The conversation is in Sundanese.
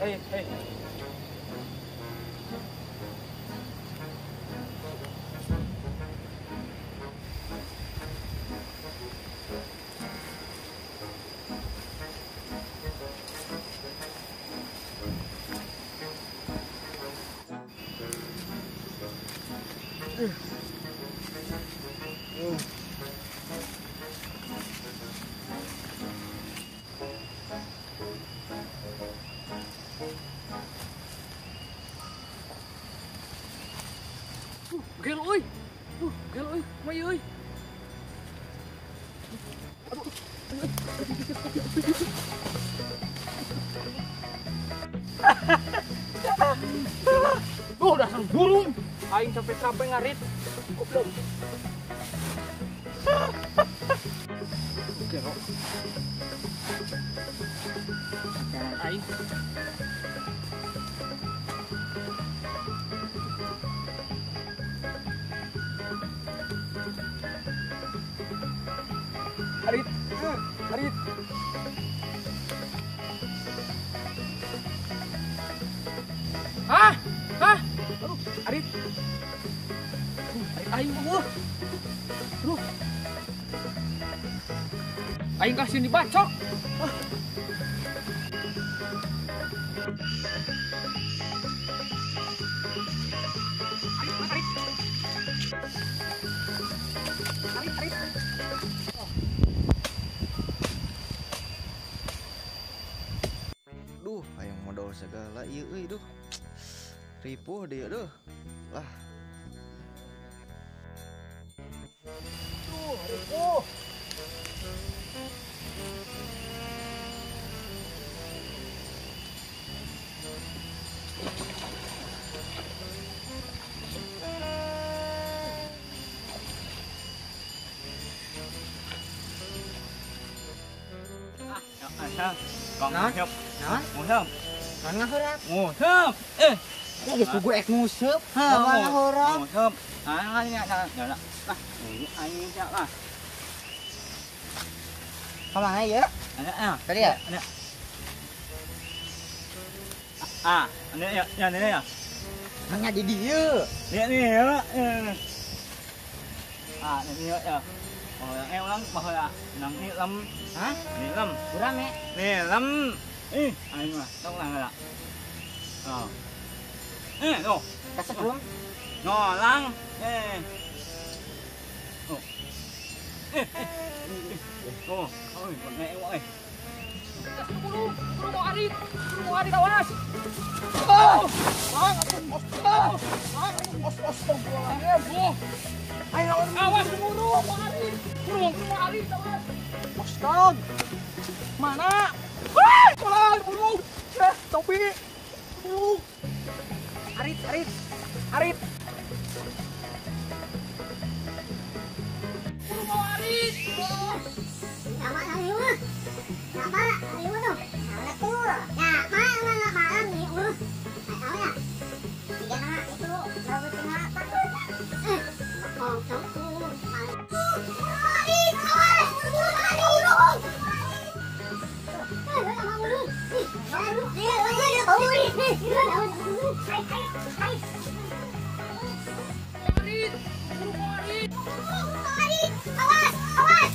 Hey, hey. Gelo euy. Gelo euy, mah euy. Duh, dasar burung. Aing capek-capek ngarit. Goblok. Gelo. Aing. Arit, arit. Hah? Hah? Aduh, arit. Aing eueuh. Aduh. Aing kasih dibacok. Ah. Arit, arit. Arit, arit. Duh, hayang modal segala ieu euy duh. Ripuh deui duh. Lah. Duh, ripuh. Ah, còn nguseup. Nguseup. Kan ngahurap. Nguseup. Eh. Ya geus kugu ek nguseup. Heuh, ngahurap. Nguseup. Ah, ini ada. Lah, ini aing lah. Kamana ieu? Ada. Tadi ya? Ada. Ah, ini ya, ya ini ya. Hanya di dieu. Ini nih ya. Ah, ini ya. Oh, yang ulang bahwa nang ni lem. Hah? Ni lem. Kurang ya? Ni lem. Ih, aing mah tong lang lah. Oh. Eh, no. Kasetrum. No, lang. Eh. Oh. Eh. Oh, oi, mẹ ơi. Buru, buru mau arit. Buru mau arit awas. Oh. Ah, oh. Ayo, awas buru mau arit. Buru mau arit awas. Astag. Mana? Wah, sekolah buru. Eh, topi. Buru. Arit, arit. Arit. Buru mau arit. Nama ayo. Nama ayo tuh. Nama tuh. Ya, mana mana nih urus. Ayo ya. Tiga nama itu baru tengah takut. Oh, tuh. Arit, awas. Arit, awas, awas.